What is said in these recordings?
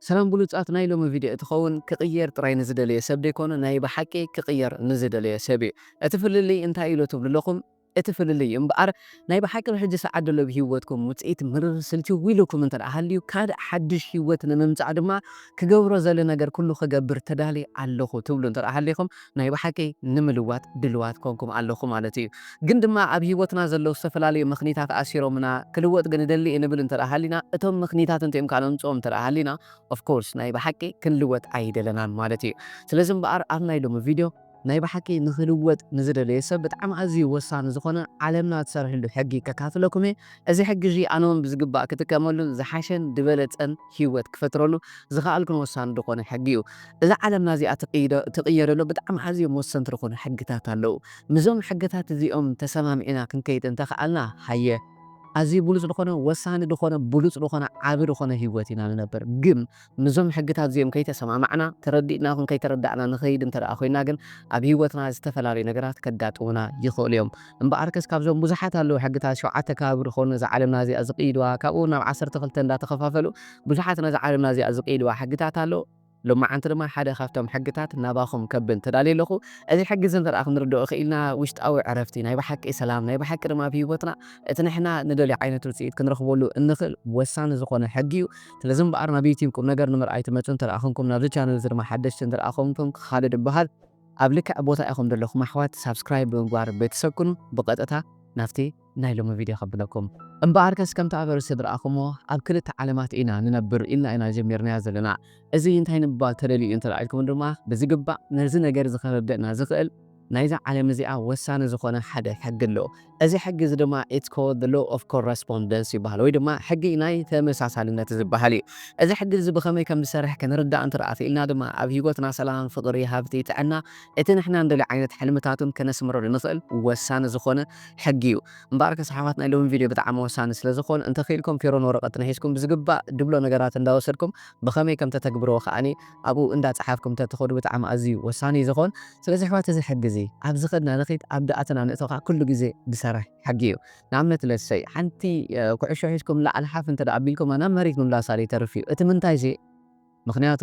ሰላም ብሉጻት፣ ናይ ሎሚ ቪድዮ እትኸውን ክቕየር ጥራይ ንዝደለየ ሰብ ደይኮነ፣ ናይ ብሓቂ ክቕየር ንዝደለየ ሰብ እዩ። እቲ ፍልልይ እንታይ ኢሎ ትብሉ ኣለኹም? እቲ ፍልልይ እምበኣር ናይ ብሓቂ ብሕጂ ሰዓት ዘሎ ብህይወትኩም ውጽኢት ምርር ስልችው ኢሉኩም እንተ ደኣ ሃልዩ፣ ካልእ ሓድሽ ህይወት ንምምጻእ ድማ ክገብሮ ዘለ ነገር ኩሉ ክገብር ተዳልየ ኣለኹ ትብሉ እንተ ደኣ ሃሊኹም፣ ናይ ብሓቂ ንምልዋጥ ድልዋት ኮንኩም ኣለኹ ማለት እዩ። ግን ድማ ኣብ ህይወትና ዘለዉ ዝተፈላለዩ ምኽኒታት ኣሲሮምና፣ ክልወጥ ግን እደሊ እየ ንብል እንተ ደኣ ሃሊና፣ እቶም ምኽኒታት እንቲኦም ካልኦምጽኦም እንተ ደኣ ሃሊና፣ of course ናይ ብሓቂ ክንልወጥ ኣይደለናን ማለት እዩ። ስለዚ እምበኣር ኣብ ናይ ሎሚ ቪድዮ ናይ ብሓቂ ንኽልወጥ ንዝደለየ ሰብ ብጣዕሚ ኣዝዩ ወሳኒ ዝኾነ ዓለምና እትሰርሕሉ ሕጊ ከካፍለኩም እየ። እዚ ሕጊ እዚ ኣነ እውን ብዝግባእ ክጥቀመሉን ዝሓሸን ዝበለጸን ህይወት ክፈጥረሉ ዝኸኣልኩን ወሳኒ ዝኾነ ሕጊ እዩ። እዛ ዓለምና እዚኣ ትቕይደ-፣ ትቕየረሉ ብጣዕሚ ኣዝዮም ወሰንቲ ዝኾኑ ሕግታት ኣለዉ። ምስዞም ሕግታት እዚኦም ተሰማሚዕና ክንከይድ እንተኸኣልና፣ ሃየ፣ ኣዝዩ ብሉጽ ዝኾነ፣ ወሳኒ ዝኾነ፣ ብሉጽ ዝኾነ፣ ዓቢ ዝኾነ ህይወት ኢና ንነብር። ግን ምስዞም ሕግታት እዚኦም ከይተሰማማዕና፣ ተረዲእና ይኹን ከይተረዳእና ንኸይድ እንተ ደኣ ኮይና ግን፣ ኣብ ህይወትና ዝተፈላለዩ ነገራት ከጋጥሙና ይኽእሉ እዮም። እምበኣርከስ ካብዞም ብዙሓት ኣለዉ ሕግታት፣ ሸውዓተ ከባቢ ዝኾኑ ነዛ ዓለምና እዚኣ ዝቕይድዋ፣ ካብኡ ናብ ዓሰርተ ክልተ እንዳተኸፋፈሉ ብዙሓት ነዛ ዓለምና እዚኣ ዝቕይድዋ ሕግታት ኣለዉ። ሎማዓንቲ ድማ ሓደ ካብቶም ሕግታት ናባኹም ከብል ተዳልየ ኣለኹ። እዚ ሕጊ እዚ እንተ ደኣ ክንርድኦ ክኢልና፣ ውሽጣዊ ዕረፍቲ፣ ናይ ብሓቂ ሰላም፣ ናይ ብሓቂ ድማ ኣብ ህይወትና እቲ ንሕና ንደልዮ ዓይነት ውጽኢት ክንረኽበሉ እንኽእል ወሳኒ ዝኾነ ሕጊ እዩ። ስለዚ እምበኣር ናብ ዩትዩብ ቁም ነገር ንምርኣይ ትመጹ እንተ ደኣ ኹንኩም፣ ናብዚ ቻነል እዚ ድማ ሓደሽቲ እንተ ደኣ ኹንኩም፣ ክኻልድ እበሃል። ኣብ ልክዕ ቦታ ኢኹም ዘለኹም ኣሕዋት፣ ሳብስክራይብ ብምግባር ቤተሰብ ኩኑ። ብቐጥታ ናብቲ ናይ ሎሚ ቪድዮ ከብለኩም። እምበኣርከስ ከምቲ ኣብ ኣርእስቲ ዝረኣኹሞ፣ ኣብ ክልተ ዓለማት ኢና ንነብር ኢልና ኢና ጀሚርናዮ ዘለና። እዚ እንታይ ንምባል ተደልዩ እዩ እንተ ደኣ ኢልኩም ድማ፣ ብዝግባእ ነዚ ነገር እዚ ከረድእና ዝኽእል ናይዛ ዓለም እዚኣ ወሳኒ ዝኾነ ሓደ ሕጊ ኣሎ። እዚ ሕጊ እዚ ድማ it's called the law of correspondence ይበሃል፣ ወይ ድማ ሕጊ ናይ ተመሳሳልነት ዝበሃል እዩ። እዚ ሕጊ እዚ ብኸመይ ከም ዝሰርሕ ክንርዳእ እንተ ደኣ ክኢልና ድማ፣ ኣብ ህይወትና ሰላም፣ ፍቕሪ፣ ሃብቲ፣ ጥዕና፣ እቲ ንሕና እንደልዮ ዓይነት ሕልምታቱን ከነስምረሉ ንኽእል ወሳኒ ዝኾነ ሕጊ እዩ። እምበኣርከስ ኣሕዋት፣ ናይ ሎሚ ቪድዮ ብጣዕሚ ወሳኒ ስለ ዝኾን፣ እንተኽኢልኩም ፔሮን ወረቐትን ሒዝኩም ብዝግባእ ድብሎ ነገራት እንዳወሰድኩም ብኸመይ ከም ተተግብርዎ ከኣኒ ኣብኡ እንዳጸሓፍኩም ተትኸዱ ብጣዕሚ ኣዝዩ ወሳኒ እዩ ዝኾን። ስለዚ ኣሕዋት፣ እዚ ሕጊ እዚ ኣብ ዝኸድና ንኺድ፣ ኣብ ዝኣተና ንእቶ ከኣ ኩሉ ግዜ ዝሰርሕ ሕጊ እዩ። ንኣብነት ለሰይ ሓንቲ፣ እ፣ ኩዕሾ ሒዝኩም ላዕሊ ሓፍ እንተ ደኣ ኣቢልኩማ ናብ መሬት ምምላሳ ዘይተርፍ እዩ። እቲ ምንታይ እዚ? ምኽንያቱ፣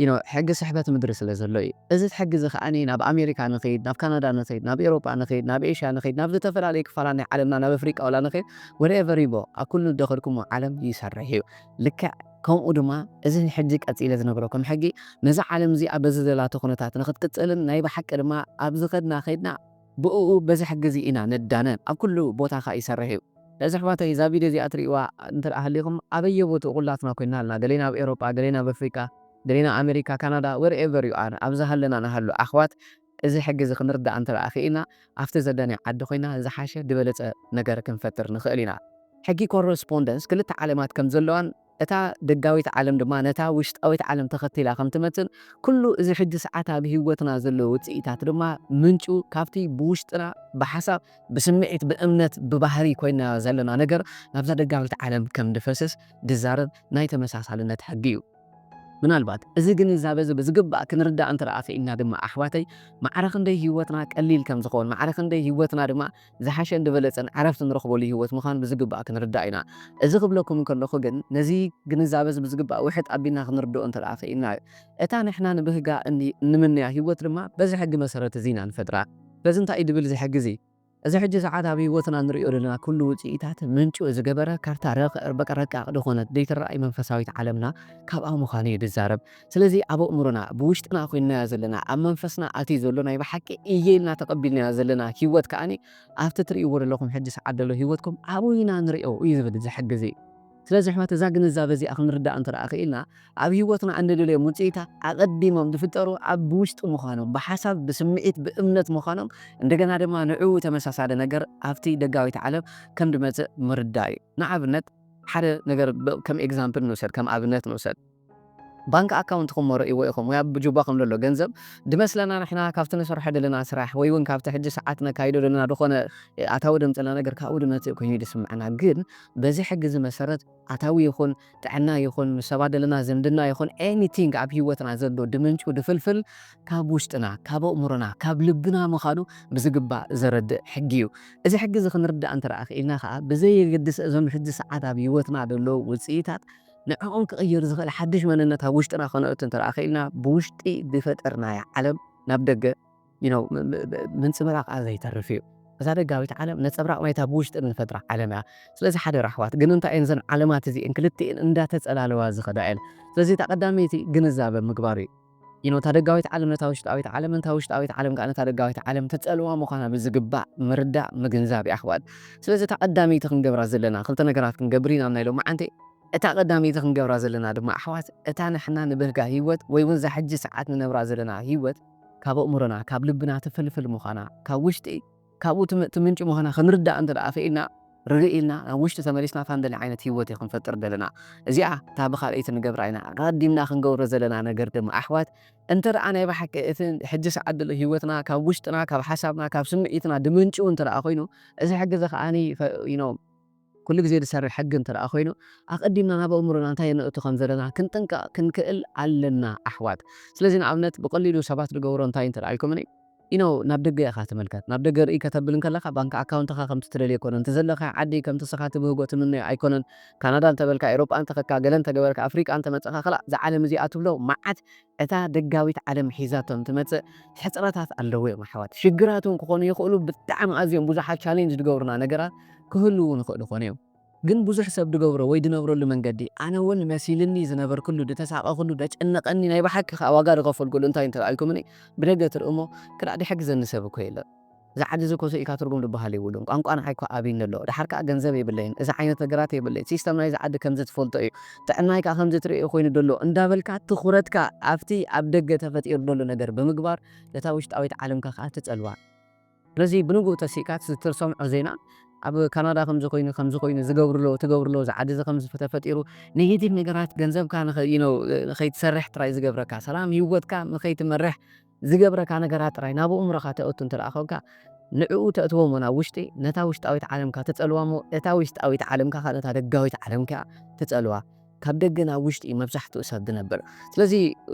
you know፣ ሕጊ ስሕበት ምድሪ ስለ ዘሎ እዩ። እዚ ሕጊ እዚ ከኣኒ ናብ ኣሜሪካ ንኺድ፣ ናብ ካናዳ ንኺድ፣ ናብ ኤውሮጳ ንኺድ፣ ናብ ኤሽያ ንኺድ፣ ናብ ዝተፈላለዩ ክፋላት ናይ ዓለምና፣ ናብ ኣፍሪቃ ወላ ንኺድ፣ wherever you go፣ ኣብ ኩሉ ደኸድኩሞ ዓለም ይሰርሕ እዩ። ልክዕ ከምኡ ድማ እዚ ሕጂ ቀጺለ ዝነግረኩም ሕጊ ነዛ ዓለም እዚኣ በዚ ዘላቶ ኩነታት ንኽትቅጽልን ናይ ብሓቂ ድማ ኣብ ዝኸድና ኸይድና ብእኡ በዚ ሕጊ እዚ ኢና ንዳነ። ኣብ ኩሉ ቦታ ኸኣ ይሰርሕ እዩ። ነዚ ኣሕዋተይ፣ እዛ ቪድዮ እዚኣ ትርእይዋ እንተ ደኣ ሃሊኹም፣ ኣበየ ቦትኡ ኩላትና ኮይና ኣለና። ገሌና ኣብ ኤውሮጳ፣ ገሌና ኣብ ኣፍሪቃ፣ ገሌና ኣሜሪካ፣ ካናዳ፣ wherever you are፣ ኣብ ዝሃለና ንሃሉ ኣሕዋት፣ እዚ ሕጊ እዚ ክንርዳእ እንተ ደኣ ክኢልና፣ ኣብቲ ዘለናዮ ዓዲ ኮይና ዝሓሸ ዝበለጸ ነገር ክንፈጥር ንኽእል ኢና። ሕጊ ኮረስፖንደንስ ክልተ ዓለማት ከም ዘለዋን እታ ደጋዊት ዓለም ድማ ነታ ውሽጣዊት ዓለም ተኸቲላ ከም ትመጽእን፣ ኩሉ እዚ ሕጂ ሰዓት ኣብ ህይወትና ዘሎ ውጽኢታት ድማ ምንጩ ካብቲ ብውሽጥና ብሓሳብ፣ ብስምዒት፣ ብእምነት፣ ብባህሪ ኮይና ዘለና ነገር ናብዛ ደጋዊት ዓለም ከም ድፈስስ ድዛረብ ናይ ተመሳሳልነት ሕጊ እዩ። ምናልባት እዚ ግንዛበ እዚ ብዝግባእ ክንርዳእ እንተ ደኣ ክኢልና ድማ ኣሕዋተይ፣ ማዕረ ክንደይ ህይወትና ቀሊል ከም ዝኾን፣ ማዕረ ክንደይ ህይወትና ድማ ዝሓሸን ዝበለጸን ዕረፍቲ ንረኽበሉ ህይወት ምዃኑ ብዝግባእ ክንርዳእ ኢና። እዚ ክብለኩም እንከለኹ ግን፣ ነዚ ግንዛበ እዚ ብዝግባእ ውሕጥ ኣቢልና ክንርድኦ እንተ ደኣ ክኢልና እዩ። እታ ንሕና ንብህጋ እኒ-፣ እንምንያ ህይወት ድማ በዚ ሕጊ መሰረት እዚ ኢና ንፈጥራ። ስለዚ እንታይ እዩ ድብል እዚ ሕጊ እዚ? እዚ ሕጂ ሰዓት ኣብ ህይወትና ንርእዮ ዘለና ኩሉ ውጽኢታት ምንጩ ዝገበረ ካርታ ረቕ-፣ በቃ ረቃቕ ዝኾነት ዘይትረኣይ መንፈሳዊት ዓለምና ካብኣ ምዃኑ እዩ ዝዛረብ። ስለዚ ኣብ ኣእምሮና፣ ብውሽጥና ኮይንናዮ ዘለና፣ ኣብ መንፈስና ኣትዩ ዘሎ ናይ ብሓቂ እየ ኢልና ተቐቢልናዮ ዘለና ህይወት ከኣኒ ኣብቲ ትርእይዎ ዘለኹም ሕጂ ሰዓት ዘሎ ህይወትኩም ኣብኡ ኢና ንርእዮ እዩ ዝብል እዚ ሕጊ እዚ። ስለዚ ኣሕዋት፣ እዛ ግንዛበ እዚኣ ክንርዳእ እንተ ደኣ ክኢልና፣ ኣብ ህይወትና እንደደለዮም ውጽኢታት ኣቐዲሞም ዝፍጠሩ ኣብ ብውሽጢ ምዃኖም፣ ብሓሳብ፣ ብስምዒት፣ ብእምነት ምዃኖም፣ እንደገና ድማ ንዕኡ ተመሳሳሊ ነገር ኣብቲ ደጋዊት ዓለም ከም ዝመጽእ ምርዳእ እዩ። ንኣብነት፣ ሓደ ነገር ብ-፣ ከም ኤግዛምፕል ንውሰድ፣ ከም ኣብነት ንውሰድ። ባንክ ኣካውንትኹም ርእይዎ ኢኹም፣ ወይ ኣብ ጁባኹም ዘሎ ገንዘብ ድመስለና ንሕና ካብቲ ንሰርሖ ዘለና ስራሕ፣ ወይ እውን ካብቲ ሕጂ ሰዓት ነካይዶ ዘለና ዝኾነ ኣታዊ ደምጸልና ነገር ካብኡ ድመጽእ ኮይኑ ድስምዓና። ግን በዚ ሕጊ እዚ መሰረት ኣታዊ ይኹን፣ ጥዕና ይኹን፣ ምስ ሰባት ዘለና ዝምድና ይኹን፣ ኤኒቲንግ ኣብ ህይወትና ዘሎ ድምንጩ ድፍልፍል ካብ ውሽጥና፣ ካብ ኣእምሮና፣ ካብ ልብና ምዃኑ ብዝግባእ ዘረድእ ሕጊ እዩ። እዚ ሕጊ እዚ ክንርዳእ እንተ ደኣ ክኢልና ከኣ፣ ብዘየገድስ እዞም ሕጂ ሰዓት ኣብ ህይወትና ዘለዉ ውጽኢታት ንዕኦም ክቕይር ዝኽእል ሓድሽ መንነት ኣብ ውሽጥና ከነእቱ እንተ ደኣ ኽኢልና፣ ብውሽጢ ዝፈጠርናያ ዓለም ናብ ደገ፣ you know፣ ም-፣ ም-፣ ም-፣ ምንጽብራቓ ዘይተርፍ እዩ። እዛ ደጋዊት ዓለም ነጸብራቕ ናይታ ብውሽጢ እንፈጥራ ዓለም እያ። ስለዚ ሓደራ ኣሕዋት፣ ግን እንታይ እየን እዘን ዓለማት እዚኤን ክልቲኤን እንዳተጸላለዋ ዝኸዳ እየን። ስለዚ እታ ቀዳመይቲ ግንዛበ ምግባር እዩ። You know፣ እታ ደጋዊት ዓለም ነታ ውሽጣዊት ዓለም፣ እታ ውሽጣዊት ዓለም ከኣ ነታ ደጋዊት ዓለም ትጸልዋ ምዃና ብዝግባእ ምርዳእ ምግንዛብ እዩ ኣሕዋት። ስለዚ እታ ቀዳመይቲ ክንገብራ ዘለና ክልተ ነገራት ክንገብር ኢና ናይ ሎማዓንቲ። እታ ቀዳመይቲ ክንገብራ ዘለና ድማ ኣሕዋት፣ እታ ንሕና ንብህጋ ህይወት ወይ እውን እዛ ሕጂ ሰዓት ንነብራ ዘለና ህይወት ካብ ኣእምሮና፣ ካብ ልብና ትፍልፍል ምዃና፣ ካብ ውሽጢ፣ ካብኡ ትም-፣ ትምንጪ ምዃና ክንርዳእ እንተ ደኣ ኽኢልና፣ ርግእ ኢልና ናብ ውሽጢ ተመሊስና እታ እንደሊ ዓይነት ህይወት እዩ ክንፈጥር ዘለና። እዚኣ እታ ብኻልኣይቲ ንገብራ ኢና። ኣቐዲምና ክንገብሮ ዘለና ነገር ድማ ኣሕዋት፣ እንተ ደኣ ናይ ብሓቂ እቲ ሕጂ ሰዓት ዘሎ ህይወትና ካብ ውሽጥና፣ ካብ ሓሳብና፣ ካብ ስምዒትና ድምንጭው እንተ ደኣ ኮይኑ፣ እዚ ሕጊ እዚ ከኣኒ ፈ-፣ you know፣ ኩሉ ግዜ ዝሰርሕ ሕጊ እንተ ደኣ ኮይኑ፣ ኣቐዲምና ናብ ኣእምሮና እንታይ የነእቱ ከም ዘለና ክንጥንቀቕ ክንክእል ኣለና ኣሕዋት። ስለዚ ንኣብነት ብቐሊሉ ሰባት ዝገብሮ እንታይ እንተ ደኣ ኢልኩምኒ፣ you know፣ ናብ ደገ ኢኻ ትምልከት። ናብ ደገ ርኢ ከተብል እንከለኻ ባንክ ኣካውንትኻ ከምቲ ትደልዮ ኣይኮነን። እቲ ዘለኻዮ ዓዲ ከምቲ ንስኻ ትብህጎ ትምነዮ ኣይኮነን። ካናዳ እንተበልካ፣ ኤውሮጳ እንተኸድካ፣ ገለ እንተገበርካ፣ ኣፍሪቃ እንተመጸኻ፣ ክላእ እዛ ዓለም እዚኣ ትብሎ መዓት እታ ደጋዊት ዓለም ሒዛቶም ትመጽእ ሕጽረታት ኣለዎ እዮም ኣሕዋት። ሽግራት እውን ክኾኑ ይኽእሉ፣ ብጣዕሚ ኣዝዮም ብዙሓት ቻሌንጅ ዝገብሩና ነገራት ክህልዉ ንኽእሉ ይኾኑ እዮም። ግን ብዙሕ ሰብ ዝገብሮ ወይ ዝነብረሉ መንገዲ፣ ኣነ እውን መሲልኒ ዝነበርኩሉ፣ ዝተሳቐኹሉ፣ ዘጨነቐኒ፣ ናይ ብሓቂ ከኣ ዋጋ ዝኸፈልኩሉ እንታይ እንተ ደኣ ኢልኩምኒ፣ ብደገ ትርኢ እሞ ክላእ ዝሕግዘኒ ሰብ እኮ የለን። እዚ ዓዲ እዚ እኮ ስኢልካ ትርጉም ዝበሃል የብሉን። ቋንቋ ንዓይ እኮ ኣብዩኒ ኣሎ። ደሓር ከኣ ገንዘብ የብለይን። እዚ ዓይነት ነገራት የብለይን። ሲስተም ናይዚ ዓዲ ከምዚ ትፈልጦ እዩ። ጥዕናይ ከኣ ከምዚ ትርእዮ ኮይኑ ዘሎ እንዳበልካ ትኹረትካ ኣብቲ ኣብ ደገ ተፈጢሩ ዘሎ ነገር ብምግባር ነታ ውሽጣዊት ዓለምካ ከኣ ትጸልዋ። ስለዚ ብንግኡ ተሲእካ እቲ ትሰምዖ ዜና ኣብ ካናዳ ከምዚ ኮይኑ፣ ከምዚ ኮይኑ፣ ዝገብርሎ፣ ትገብርሎ፣ እዚ ዓዲ እዚ ከምዚ ተፈጢሩ፣ ኔጌቲቭ ነገራት ገንዘብካ ንኸ-፣ you know፣ ንኸይትሰርሕ ጥራይ ዝገብረካ፣ ሰላም ህይወትካ ንኸይትመርሕ ዝገብረካ ነገራት ጥራይ ናብ ኣእምሮኻ ተእቱ እንተ ደኣ ኮንካ፣ ንዕኡ ተእትዎ እሞ ናብ ውሽጢ፣ ነታ ውሽጣዊት ዓለምካ ትጸልዋ እሞ፣ እታ ውሽጣዊት ዓለምካ ከኣ ነታ ደጋዊት ዓለምካ ትጸልዋ። ካብ ደገ ናብ ውሽጢ እዩ መብዛሕትኡ ሰብ ዝነብር። ስለዚ፣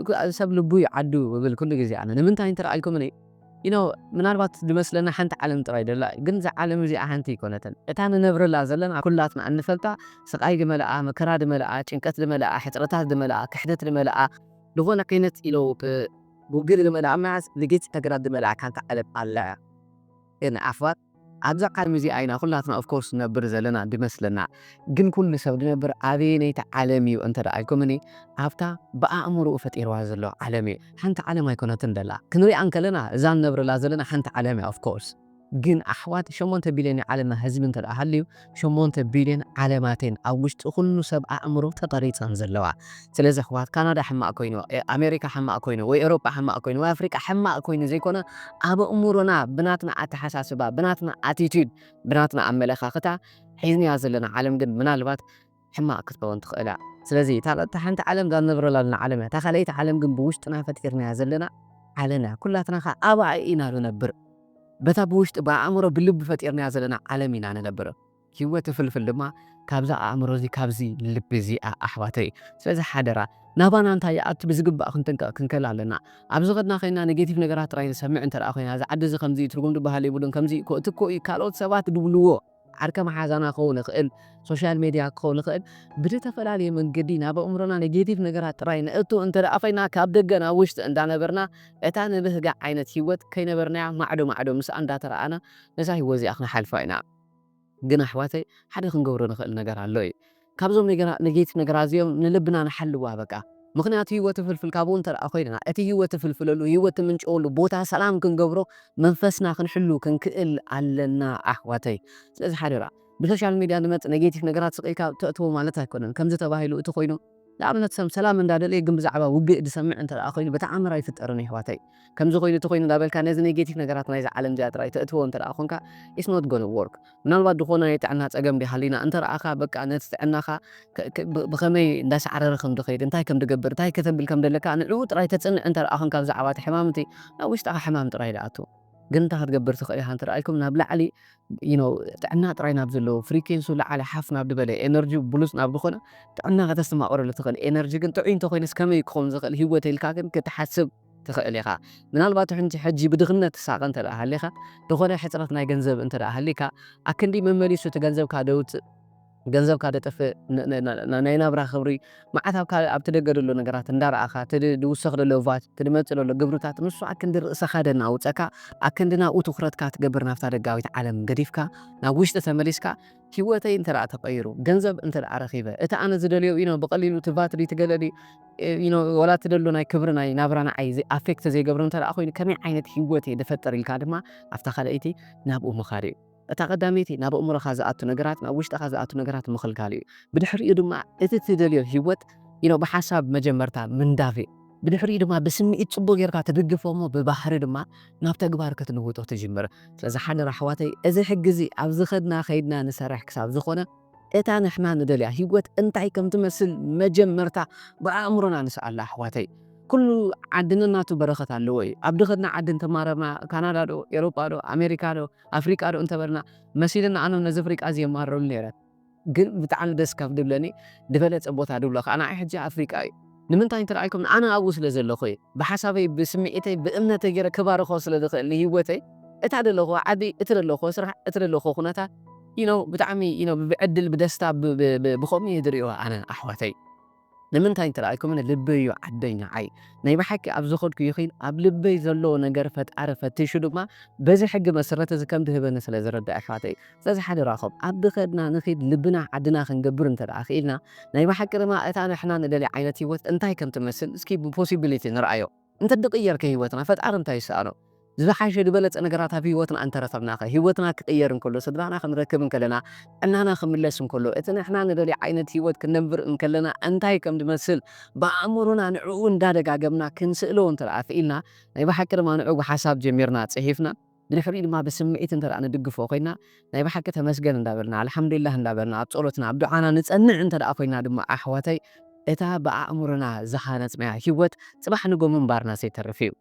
ሰብ ልቡ እዩ ዓዱ እብል ኩሉ ግዜ ኣነ። ንምንታይ እንተ ደኣ ኢልኩምኒ፣ you know፣ ምናልባት ዝመስለና ሓንቲ ዓለም ጥራይ ደላ እዩ። ግን እዛ ዓለም እዚኣ ሓንቲ ኣይኮነትን። እታ ንነብረላ ዘለና ኩላትና እንፈልጣ፣ ስቓይ ዝመልኣ፣ መከራ ዝመልኣ፣ ጭንቀት ዝመልኣ፣ ሕጽረታት ዝመልኣ፣ ክሕደት ዝመልኣ፣ ዝኾነ ዓይነት ኢሎ ብ-፣ ብውግእ ዝመልኣ፣ መዓስ ንጌጽ ነገራት ዝመልኣ ሓንቲ ዓለም ኣላ እያ። ግን ኣሕዋት፣ ኣብዛ ዓለም እዚኣ ኢና ኩላትና ኦፍ ኮርስ ንነብር ዘለና ዝመስለና። ግን ኩሉ ሰብ ዝነብር ኣበየነይቲ ዓለም እዩ እንተ ደኣ ኢልኩምኒ፣ ኣብታ ብኣእምሮኡ ፈጢርዋ ዘሎ ዓለም እዩ። ሓንቲ ዓለም ኣይኮነትን ደላ። ክንሪኣ እንከለና እዛ ንነብረላ ዘለና ሓንቲ ዓለም እያ ኦፍ ኮርስ። ግን ኣሕዋት፣ ሸሞንተ ቢልዮን ዓለምና ህዝቢ እንተ ደኣ ሃልዩ፣ ሸሞንተ ቢልዮን ዓለማት እየን ኣብ ውሽጢ ኩሉ ሰብ ኣእምሮ ተቐሪጸን ዘለዋ። ስለዚ ኣሕዋት፣ ካናዳ ሕማቕ ኮይኑ፣ እ፣ ኣሜሪካ ሕማቕ ኮይኑ፣ ወይ ኤውሮጳ ሕማቕ ኮይኑ፣ ወይ ኣፍሪቃ ሕማቕ ኮይኑ ዘይኮነ፣ ኣብ ኣእምሮና ብናትና ኣተሓሳስባ፣ ብናትና ኣቲቱድ፣ ብናትና ኣመለኻኽታ ሒዝናያ ዘለና ዓለም ግን ምናልባት ሕማቕ ክትከውን ትኽእል እያ። ስለዚ እታ፣ እታ ሓንቲ ዓለም እዛ ንነብረላ ዘለና ዓለም እያ። እታ ካልኣይቲ ዓለም ግን ብውሽጥና ፈጢርናያ ዘለና ዓለም እያ። ኩላትና ኸኣ ኣብኣ ኢና ንነብር። በታ ብውሽጢ ብኣእምሮ ብልቢ ፈጢርናያ ዘለና ዓለም ኢና ንነብር። ህይወት ፍልፍል ድማ ካብዛ ኣእምሮ እዚ፣ ካብዚ ልቢ እዚኣ ኣሕዋተይ። ስለዚ ሓደራ ናባና እንታይ ይኣቱ ብዝግባእ ክንጥንቀቕ ክንክእል ኣለና። ኣብ ዝኸድና ኮይና ኔጌቲቭ ነገራት ጥራይ ንሰምዕ እንተ ደኣ ኮይና፣ እዚ ዓዲ እዚ ከምዚ እዩ፣ ትርጉም ዝበሃል የብሉን፣ ከምዚ እዩ እኮ፣ እቲ እኮ እዩ፣ ካልኦት ሰባት ዝብልዎ፣ ዓርከ መሓዛና ክኸውን ይኽእል፣ ሶሻል ሜድያ ክኸውን ይኽእል፣ ብዝተፈላለየ መንገዲ ናብ ኣእምሮና ኔጌቲቭ ነገራት ጥራይ ነእቱ እንተ ደኣ ኮይና፣ ካብ ደገ ናብ ውሽጢ እንዳነበርና፣ እታ ንብህጋ ዓይነት ህይወት ከይነበርናያ ማዕዶ ማዕዶ ምስኣ እንዳተረኣና፣ ነዛ ህይወት እዚኣ ክንሓልፋ ኢና። ግን ኣሕዋተይ፣ ሓደ ክንገብሮ ንኽእል ነገር ኣሎ እዩ። ካብዞም ነገራ-፣ ኔጌቲቭ ነገራት እዚኦም ንልብና ንሓልዋ በቃ። ምኽንያቱ ህይወት ፍልፍል ካብኡ እንተ ደኣ ኮይንና፣ እቲ ህይወት ትፍልፍለሉ፣ ህይወት ትምንጭወሉ ቦታ ሰላም ክንገብሮ፣ መንፈስና ክንሕሉ ክንክእል ኣለና ኣሕዋተይ። ስለዚ ሓደራ፣ ብሶሻል ሚድያ ዝመጽእ ኔጌቲቭ ነገራት ስቕ ኢልካ ተእትዎ ማለት ኣይኮነን። ከምዚ ተባሂሉ እቲ ኮይኑ፣ ንኣብነት ሰብ ሰላም እንዳደለየ ግን ብዛዕባ ውግእ ዝሰምዕ እንተ ደኣ ኮይኑ፣ በተኣምር ኣይፍጠርን ኣሕዋተይ። ከምዚ ኮይኑ እቲ ኮይኑ እንዳበልካ ነዚ ኔጌቲቭ ነገራት ናይዛ ዓለም እዚኣ ጥራይ ተእትዎ እንተ ደኣ ኮንካ፣ it's not gonna work። ምናልባት ዝኾነ ናይ ጥዕና ጸገም ድዩ ሃሊና እንተ ረኣኻ፣ በቃ ነቲ ጥዕናኻ ከ-፣ ከ-፣ ብ-፣ ብኸመይ እንዳሰዓረረ ከም ዝኸይድ፣ እንታይ ከም ዝገብር፣ እንታይ ከተብል ከም ዘለካ ንዕኡ ጥራይ ተጽንዕ እንተ ረኣኹም፣ ካብ ዛዕባ እቲ ሕማም እቲ ናብ ውሽጥኻ ሕማም ጥራይ ዝኣቱ። ግን እንታይ ክትገብር ትኽእል ኢኻ እንተ ረኣይኩም፣ ናብ ላዕሊ፣ you know፣ ጥዕና ጥራይ ናብ ዘለዎ፣ ፍሪኬንሱ ላዕሊ ሓፍ ናብ ዝበለ፣ ኤነርጂ ብሉጽ ናብ ዝኾነ ጥዕና ከተስተማቕረሉ ትኽእል። ኤነርጂ ግን ጥዑይ እንተኾይነስ ከመይ ክኸውን ዝኽእል ህይወት ኢልካ ግን ክትሓስብ ትኽእል ኢኻ። ምናልባት ሕንጂ ሕጂ ብድኽነት ትሳቐ እንተ ደኣ ሃሊኻ፣ ዝኾነ ሕጽረት ናይ ገንዘብ እንተ ደኣ ሃሊካ፣ ኣክንዲ መመሊሱ እቲ ገንዘብካ ደውጽእ ገንዘብካ ደጠፍእ፣ ን-፣ ን-፣ ን-፣ ናይ ናብራ ክብሪ፣ መዓት ኣብ ካልእ ኣብቲ ደገ ዘሎ ነገራት እንዳረኣኻ፣ እቲ ድ-፣ ድውሰኽ ዘሎ ቫት፣ እቲ ድመጽእ ዘሎ ግብርታት፣ ንሱ ኣክንዲ ርእስኻ ደናውጸካ፣ ኣክንዲ ናብኡ ትኹረትካ ትገብር ናብታ ደጋዊት ዓለም ገዲፍካ፣ ናብ ውሽጢ ተመሊስካ፣ ህይወተይ እንተ ደኣ ተቐይሩ፣ ገንዘብ እንተ ደኣ ረኺበ፣ እቲ ኣነ ዝደልዮ ኢኖ ብቐሊሉ እቲ ቫት ድዩ ትገለ ድዩ፣ እ፣ ኢኖ ወላ እቲ ደሎ ናይ ክብሪ ናይ ናብራ ንዓይ ዘ-፣ ኣፌክት ዘይገብሮ እንተ ደኣ ኮይኑ፣ ከመይ ዓይነት ህይወት እየ ድፈጥር ኢልካ ድማ ኣብታ ካልኣይቲ ናብኡ ምኻድ እዩ። እታ ቀዳመይቲ ናብ ኣእምሮኻ ዝኣቱ ነገራት፣ ናብ ውሽጥኻ ዝኣቱ ነገራት ምኽልካል እዩ። ብድሕሪኡ ድማ እቲ ትደልዮ ህይወት ኢኖ ብሓሳብ መጀመርታ ምንዳፍ እዩ። ብድሕሪኡ ድማ ብስምዒት ጽቡቕ ጌርካ ትድግፎ እሞ ብባህሪ ድማ ናብ ተግባር ክትልውጦ ትጅምር። ስለዚ ሓደራ ኣሕዋተይ፣ እዚ ሕጊ እዚ ኣብ ዝኸድና ከይድና ንሰርሕ ክሳብ ዝኾነ፣ እታ ንሕና ንደልያ ህይወት እንታይ ከም ትመስል መጀመርታ ብኣእምሮና ንስኣላ ኣሕዋተይ። ኩሉ ዓዲ ነናቱ በረኸት ኣለዎ እዩ። ኣብ ድኸድና ዓዲ እንተማረርና፣ ካናዳ ዶ፣ ኤሮጳ ዶ፣ ኣሜሪካ ዶ፣ ኣፍሪቃ ዶ እንተበልና፣ መሲልና ኣነ ነዚ ኣፍሪቃ እዚ የማርረሉ ነይረ። ግን ብጣዕሚ ደስ ካብ ድብለኒ፣ ዝበለጸ ቦታ ድብሎ ከኣ ንዓይ ሕጂ ኣፍሪቃ እዩ። ንምንታይ እንተ ደኣ ኢልኩም፣ ኣነ ኣብኡ ስለ ዘለኹ እየ። ብሓሳበይ፣ ብስምዒተይ፣ ብእምነተይ ገይረ ክባርኾ ስለ ዝኽእል ንህይወተይ፣ እታ ደለኹዋ ዓዲ፣ እቲ ደለኹዎ ስራሕ፣ እቲ ደለኹዎ ኩነታት፣ you know፣ ብጣዕሚ፣ you know፣ ብዕድል፣ ብደስታ፣ ብ-፣ ብ-፣ ብ-፣ ብኸምኡ እየ ዝርእዮ ኣነ ኣሕዋተይ። ንምንታይ እንተ ደኣ ኢልኩምኒ፣ ልቢ እዩ ዓደይ ንዓይ። ናይ ብሓቂ ኣብ ዝኸድኩ ይኺን ኣብ ልበይ ዘሎ ነገር ፈጣሪ ፈቲሹ ድማ በዚ ሕጊ መሰረት እዚ ከም ዝህበኒ ስለ ዝረዳእ ኣሕዋተይ። ስለዚ ሓደራኹም ኣብ ዝኸድና ንኺድ ልብና ዓድና ክንገብር እንተ ደኣ ኽኢልና ናይ ብሓቂ ድማ እታ ንሕና ንደልያ ዓይነት ህይወት እንታይ ከም ትመስል እስኪ ብፖሲቢሊቲ ንርኣዮ። እንተ ድቕየር ከ ህይወትና ፈጣሪ እንታይ ይሰኣኖ? ዝሓሸ ዝበለጸ ነገራት ኣብ ህይወትና እንተረኸብናኸ? ህይወትና ክቕየር እንከሎ፣ ስድራና ክንረክብ እንከለና፣ ጥዕናና ክምለስ እንከሎ፣ እቲ ንሕና ንደልዮ ዓይነት ህይወት ክነብር እንከለና እንታይ ከም ዝመስል ብኣእምሮና ንዕኡ እንዳደጋገምና ክንስእሎ እንተ ደኣ ክኢልና፣ ናይ ብሓቂ ድማ ንዕኡ ብሓሳብ ጀሚርና ጽሒፍና፣ ብድሕሪኡ ድማ ብስምዒት እንተ ደኣ ንድግፎ ኮይና፣ ናይ ብሓቂ ተመስገን እንዳበልና፣ ኣልሓምዱሊላህ እንዳበልና፣ ኣብ ጸሎትና፣ ኣብ ዱዓና ንጸንዕ እንተ ደኣ ኮይና ድማ ኣሕዋተይ፣ እታ ብኣእምሮና ዝሃነጽናያ ህይወት ጽባሕ ንጎ ምንባርናስ ይተርፍ እዩ።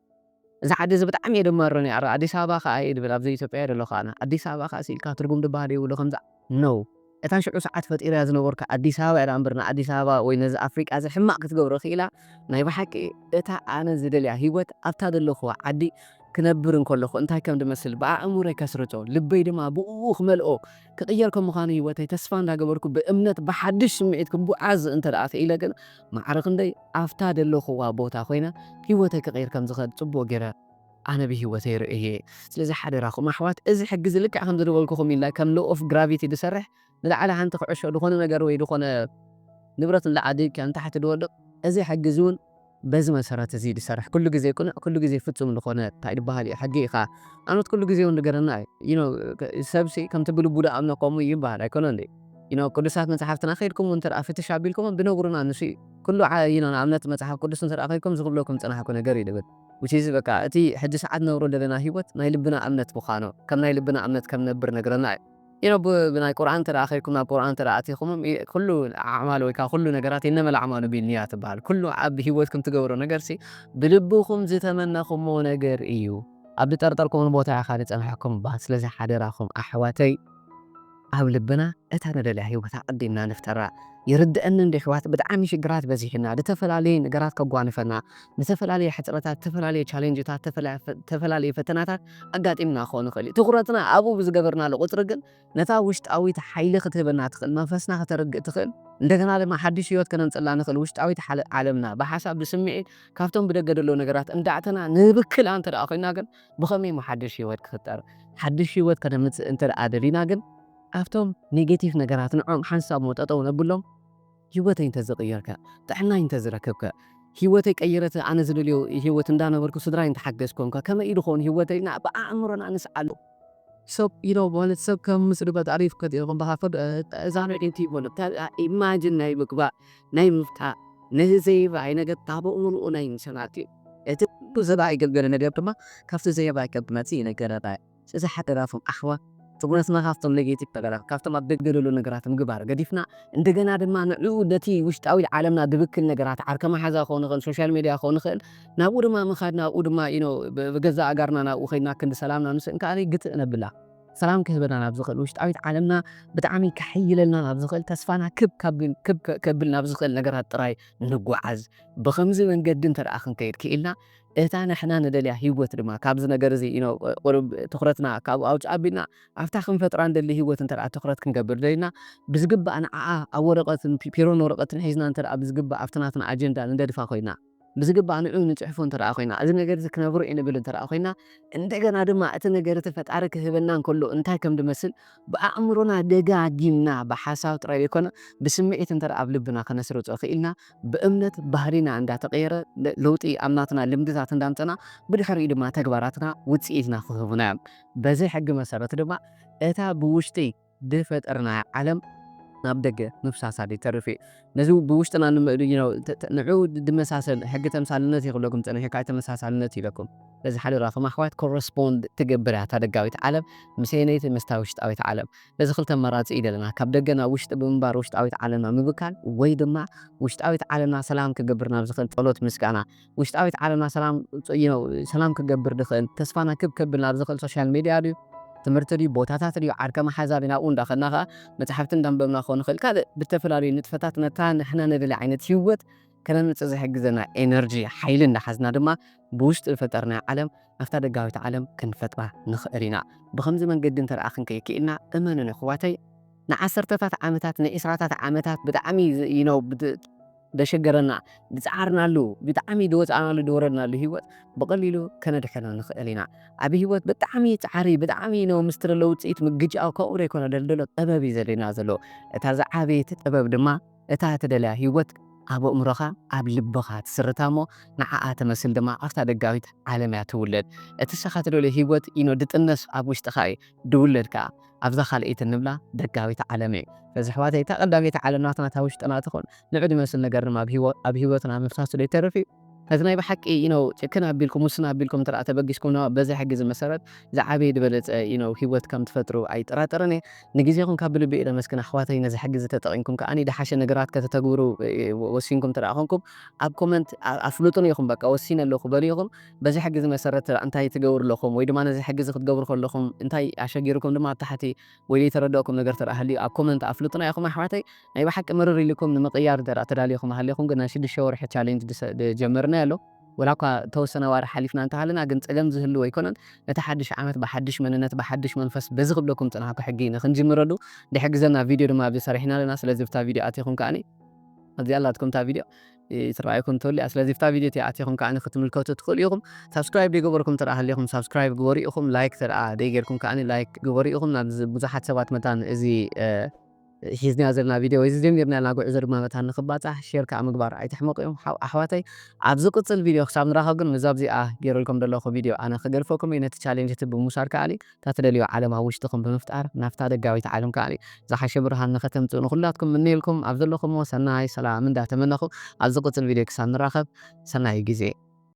እዚ ዓዲ እዚ ብጣዕሚ እየ ደማርር ነይረ። ኣዲስ ኣበባ ከኣ እየ ድብል፣ ኣብዚ ኢትዮጵያ እየ ዘለኹ ኣነ። ኣዲስ ኣበባ ከኣ ስኢልካ ትርጉም ድበሃል የብሉ ከምዛ፣ no። እታ ሽዑ ሰዓት ፈጢረያ ዝነበርኩ ኣዲስ ኣበባ እያ ደኣ እምበር፣ ንኣዲስ ኣበባ ወይ ነዚ ኣፍሪቃ እዚ ሕማቕ ክትገብሮ ክኢላ፣ ናይ ብሓቂ እታ ኣነ ዝደልያ ህይወት ኣብታ ዘለኹዋ ዓዲ ክነብር እንከለኹ እንታይ ከም ድመስል ብኣእምሮይ ከስርጾ፣ ልበይ ድማ ብእኡ ክመልኦ፣ ክቕየር ከም ምዃኑ ህይወተይ ተስፋ እንዳገበርኩ ብእምነት ብሓድሽ ስምዒት ክጓዓዝ እንተ ደኣ ክኢለ ግን ማዕረ ክንደይ ኣብታ ደለኹዋ ቦታ ኮይነ ህይወተይ ክቕይር ከም ዝኽእል ጽቡቕ ገይረ ኣነ ብህይወተይ ርእየ። ስለዚ ሓደራኹም ኣሕዋት፣ እዚ ሕጊ እዚ ልክዕ ከም ዝበልኩኹም ኢልና ከም law of gravity ዝሰርሕ ንላዕሊ ሓንቲ ኩዕሾ ዝኾነ ነገር ወይ ዝኾነ ንብረት ንላዕሊ ድብካ ንታሕቲ ዝወድቕ፣ እዚ ሕጊ እዚ እውን በዚ መሰረት እዚ ዝሰርሕ፣ ኩሉ ግዜ ቅኑዕ፣ ኩሉ ግዜ ፍጹም ዝኾነ እንታይ ዝበሃል እዩ ሕጊ ኢኻ። ኣነት ኩሉ ግዜ እውን ንገረና እዩ። You know፣ ከ-፣ ሰብሲ ከምቲ ብልቡ ዝኣምኖ ከምኡ እዩ ይበሃል ኣይኮነን ድዩ? You know፣ ቅዱሳት መጽሓፍትና ከይድኩም እውን እንተ ደኣ ፍትሽ ኣቢልኩም ብነግሩና ንሱ እዩ። ኩሉ ዓ-፣ you know፣ ንኣብነት መጽሓፍ ቅዱስ እንተ ደኣ ከይድኩም ዝኽብለኩም ዝጸናሕኩ ነገር እዩ ዝብል። Which is በቃ እቲ ሕጂ ሰዓት ንነብሮ ዘለና ህይወት ናይ ልብና እምነት ምዃኑ፣ ከም ናይ ልብና እምነት ከም ነብር ነግረና እዩ። You know፣ ብ-፣ ብናይ ቁርኣን እንተ ደኣ ከይድኩም፣ ናብ ቁርኣን እንተ ደኣ ኣቲኹም፣ ኢ-፣ ኩሉ ኣዕማል ወይ ከኣ ኩሉ ነገራት ኢነመል ኣዕማሉ ቢንያ ትበሃል። ኩሉ ኣብ ህይወትኩም ትገብሮ ነገርሲ ብልብኹም ዝተመነኹሞ ነገር እዩ። ኣብ ዝጠርጠርኩምን ቦታ ኢኻ ዝጸንሐኩም እባ። ስለዚ ሓደራኹም ኣሕዋተይ፣ ኣብ ልብና እታ ንደልያ ህይወት ኣቐዲምና ንፍጠራ። ይርድአኒ እንዲ ኣሕዋት፣ ብጣዕሚ ሽግራት በዚሕና፣ ዝተፈላለየ ነገራት ከጓንፈና፣ ዝተፈላለየ ሕጽረታት፣ ዝተፈላለየ ቻሌንጅታት፣ ተፈላ-፣ ፈ-፣ ዝተፈላለየ ፈተናታት ኣጋጢምና ክኾን ይኽእል እዩ። ትኹረትና ኣብኡ ብዝገበርናሉ ቁጽሪ ግን ነታ ውሽጣዊት ሓይሊ ክትህበና ትኽእል፣ መንፈስና ከተርግእ ትኽእል፣ እንደገና ድማ ሓድሽ ህይወት ከነምጽላ ንኽእል ውሽጣዊት ሓለ-፣ ዓለምና ብሓሳብ ብስምዒት ካብቶም ብደገ ዘለዉ ነገራት እንዳዕተና ንብክላ እንተ ደኣ ኮይና ግን ብኸመይ እሞ ሓድሽ ህይወት ክፍጠር? ሓድሽ ህይወት ከነምጽእ እንተ ደኣ ደሊና ግን ኣብቶም ኔጌቲቭ ነገራት ንዕኦም ሓንሳብ እሞ ጠጠው ነብሎም። ህይወተይ እንተ ዝቕየርከ፣ ጥዕናይ እንተ ዝረክብከ፣ ህይወተይ ቀይረት ኣነ ዝደልዮ ህይወት እንዳነበርኩ ስድራይ እንተሓገዝኮምከ፣ ከመይ እዩ ድኸውን ህይወተይ ኢልና ብኣእምሮና ንስኣሉ። ሰብ ኢሎ ማለት ሰብ ከም ምስሉ በጣሪፍ ከዲርኩም በሃፈድ እዛ ሬዲንቲ ይበሉ። ኢማጂን ናይ ምግባእ፣ ናይ ምፍታ፣ ነዚ ዘይባይ ነገር ታበኡ ምልኡ ናይ ምሰናት እዩ። እቲ ኩሉ ዘባይ ገልገለ ነገር ድማ ካብቲ ዘየባይ ከብመጽእ ይነገረና እዩ። ስለዚ ሓደራኹም ኣሕዋት፣ ትኩረትና ካብቶም ኔጌቲቭ ነገራት፣ ካብቶም ኣብ ደገ ዘሎ ነገራት ምግባር ገዲፍና፣ እንደገና ድማ ንዕኡ ነቲ ውሽጣዊ ዓለምና ድብክል ነገራት፣ ዓርከ መሓዛ ክኸውን ይኽእል፣ ሶሻል ሜድያ ክኸውን ይኽእል፣ ናብኡ ድማ ምኻድ፣ ናብኡ ድማ፣ you know፣ ብ-፣ ብገዛእ ኣጋርና ናብኡ ኸይድና ክንዲ ሰላምና ንስእን ከኣ ግትእ ነብላ። ሰላም ክህበና ናብ ዝኽእል፣ ውሽጣዊት ዓለምና ብጣዕሚ ከሕይለልና ናብ ዝኽእል፣ ተስፋና ክብ ካብ ክብ ከብል ናብ ዝኽእል ነገራት ጥራይ ንጓዓዝ። ብኸምዚ መንገዲ እንተ ደኣ ክንከይድ ክኢልና፣ እታ ንሕና ንደልያ ህይወት ድማ ካብዚ ነገር እዚ ኢኖ ቁሩብ ትኹረትና ካብኡ ኣውጭ ኣቢልና ኣብታ ክንፈጥራ ንደሊ ህይወት እንተ ደኣ ትኹረት ክንገብር ደሊና፣ ብዝግባእ ንዓኣ ኣብ ወረቐትን ፒ-፣ ፒሮን ወረቐትን ሒዝና እንተ ደኣ ብዝግባእ ኣብቲ ናትና ኣጀንዳ ንደድፋ ኮይና፣ ብዝግባእ ንዑ ንጽሕፎ እንተ ደኣ ኮይና፣ እዚ ነገር እዚ ክነብሮ እየ ንብል እንተ ደኣ ኮይና፣ እንደገና ድማ እቲ ነገር እቲ ፈጣሪ ክህበና እንከሎ እንታይ ከም ድመስል ብኣእምሮና ደጋጊምና ብሓሳብ ጥራይ ዘይኮነ ብስምዒት እንተ ደኣ ኣብ ልብና ከነስርጾ ክኢልና፣ ብእምነት ባህሪና እንዳተቐየረ ለ-፣ ለውጢ ኣብ ናትና ልምድታት እንዳምጸና ብድሕሪኡ ድማ ተግባራትና ውጽኢትና ክህቡና እዮም። በዚ ሕጊ መሰረት ድማ እታ ብውሽጢ ድፈጠርናያ ዓለም ናብ ደገ ምፍሳሳ ዘይተርፍ እዩ። ነዚ ብውሽጥና ንመ-፣ you know፣ ተ-፣ ተ-፣ ንዑ ድመሳሰል ሕጊ ተምሳልነት ይኽለኩም ጸኒሑ፣ ካብ ተመሳሳልነት ኢለኩም። ነዚ ሓደራኹም ኣሕዋት ኮረስፖንድ ትገብር እያ እታ ደጋዊት ዓለም ምስ የነይቲ ምስታ ውሽጣዊት ዓለም። ነዚ ክልተ ኣማራጺ እዩ ዘለና። ካብ ደገ ናብ ውሽጢ ብምንባር ውሽጣዊት ዓለምና ምብካል ወይ ድማ ውሽጣዊት ዓለምና ሰላም ክገብር ናብ ዝኽእል ጸሎት ምስጋና። ውሽጣዊት ዓለምና ሰላም፣ you know፣ ሰላም ክገብር ድኽእል፣ ተስፋና ክብ ከብል ናብ ዝኽእል ሶሻል ሜድያ ድዩ? ትምህርቲ ድዩ? ቦታታት ድዩ? ዓርከ መሓዛ ድዩ? ናብኡ እንዳኸድና ኸዓ መጽሓፍቲ እንዳንበብና ክኾን ንኽእል። ካልእ ብተፈላለዩ ንጥፈታት ነታ ንሕና ንደልያ ዓይነት ህይወት ከነምጽእ ዝሕግዘና ኤነርጂ፣ ሓይሊ እንዳሓዝና ድማ ብውሽጢ ዝፈጠርናያ ዓለም ኣብታ ደጋዊት ዓለም ክንፈጥራ ንኽእል ኢና። ብኸምዚ መንገዲ እንተ ደኣ ክንከይድ ክኢልና፣ እመኑኒ ኣሕዋተይ፣ ንዓሰርተታት ዓመታት፣ ንዒስራታት ዓመታት ብጣዕሚ ዝ-፣ you know፣ ብት-፣ ደሸገረና፣ ዝጸዓርናሉ፣ ብጣዕሚ ዝወጻእናሉ፣ ዝወረድናሉ ህይወት ብቐሊሉ ከነድሕኖ ንኽእል ኢና። ኣብ ህይወት ብጣዕሚ ጻዕሪ፣ ብጣዕሚ ነው ምስትር ለውጽኢት ምግጫው ካብኡ ዘይኮነ ደልደሎ ጥበብ እዩ ዘድልየና ዘሎ። እታ ዝዓበየት ጥበብ ድማ እታ ትደልያ ህይወት ኣብ ኣእምሮኻ፣ ኣብ ልብኻ ትስርታ እሞ ንዓኣ ተመስል ድማ ኣብታ ደጋዊት ዓለም እያ ትውለድ። እቲ ንስኻ ትደልዮ ህይወት ኢኖ ድጥነስ ኣብ ውሽጥኻ እዩ ድውለድ ከኣ ኣብዛ ካልኣይቲ ንብላ ደጋዊት ዓለም እዩ። ስለዚ ኣሕዋተይ እታ ቀዳመይቲ ዓለም ናትና እታ ውሽጥና ትኹን። ንዑ ድመስል ነገር ድማ ኣብ ህይወ-፣ ኣብ ህይወትና ምፍሳሱ ዘይተርፍ እዩ። ነዚ ናይ ብሓቂ ኢኖ ጭክን ኣቢልኩም ውስን ኣቢልኩም እንተ ደኣ ተበጊስኩም ድማ በዚ ሕጊ እዚ መሰረት ዝዓበየ ዝበለጸ ኢኖ ህይወት ከም ትፈጥሩ ኣይጠራጠርን እየ። ንግዜኹም ካብ ብልቢ እየ ደመስግን ኣሕዋተይ። ነዚ ሕጊ እዚ ተጠቒምኩም ከኣ ዝሓሸ ነገራት ከተተግብሩ፣ እ፣ ወሲንኩም እንተ ደኣ ኮንኩም ኣብ ኮመንት ኣ-፣ ኣፍልጡኒ ኢኹም። በቃ ወሲነ ኣለኹ በሉ ኢኹም። በዚ ሕጊ እዚ መሰረት እንታይ ትገብሩ ኣለኹም? ወይ ድማ ነዚ ሕጊ እዚ ክትገብሩ ከለኹም እንታይ ኣሸጊርኩም ድማ ኣብ ታሕቲ ወይ ዘይተረደእኩም ነገር ተደኣ ሃልዩ ኣብ ኮመንት ኣፍልጡና ኢኹም ኣሕዋተይ። ናይ ብሓቂ ምርር ኢልኩም ንምቕያር ተደኣ ተዳሊኹም ሃሊኹም ግን ናይ ሽዱሽተ ወርሒ ቻሌንጅ ድሰ-፣ ድጀመርና ኣሎ። ወላ እኳ ተወሰነ ዋርሕ ሓሊፍና እንተሃለና ግን ጸገም ዝህልዎ ኣይኮነን። ነቲ ሓድሽ ዓመት ብሓድሽ መንነት ብሓድሽ መንፈስ በዚ ክብለኩም ጽናሕኩ ሕጊ ንኽንጅምረሉ ድሕግዘና ቪድዮ ድማ ኣብዚ ሰሪሕና ኣለና። ስለዚ ብታ ቪድዮ ኣቲኹም ከኣኒ ኣብዚ ኣላትኩም እታ ቪድዮ፣ እ፣ ትረኣየኩም ትህሉ እያ። ስለዚ ብታ ቪድዮ እቲኣ ኣቲኹም ከኣኒ ክትምልከቱ ትኽእሉ ኢኹም። ሳብስክራይብ ዘይገበርኩም እንተ ደኣ ሃሊኹም ሳብስክራይብ ግበሩ ኢኹም። ላይክ እንተ ደኣ ዘይጌርኩም ከኣኒ ላይክ ግበሩ ኢኹም። ናብ ዝ-፣ ብዙሓት ሰባት መታን እዚ፣ እ፣ ሒዝናዮ ዘለና ቪድዮ ወይ እዚ ጀሚርና ዘለና ጉዕዞ ድማ መታን ንኽባጻሕ ሼር ከኣ ምግባር ኣይትሕመቑ እዮም። ሓው-፣ ኣሕዋተይ ኣብ ዝቕጽል ቪድዮ ክሳብ ንራኸብ ግን ነዛ ኣብዚኣ ገይረልኩም ዘለኹ ቪድዮ ኣነ ክገድፈኩም እየ። ነቲ ቻሌንጅ እቲ ብምውሳድ ከኣኒ እታ ትደልዮ ዓለም ኣብ ውሽጥኹም ብምፍጣር ናብታ ደጋዊት ዓለም ከኣኒ ዝሓሸ ብርሃን ንኸተምጽኡ ንኹላትኩም ምነየልኩም። ኣብ ዘለኹሞ ሰናይ ሰላም እንዳተመነኹ ኣብ ዝቕጽል ቪድዮ ክሳብ ንራኸብ ሰናይ ግዜ።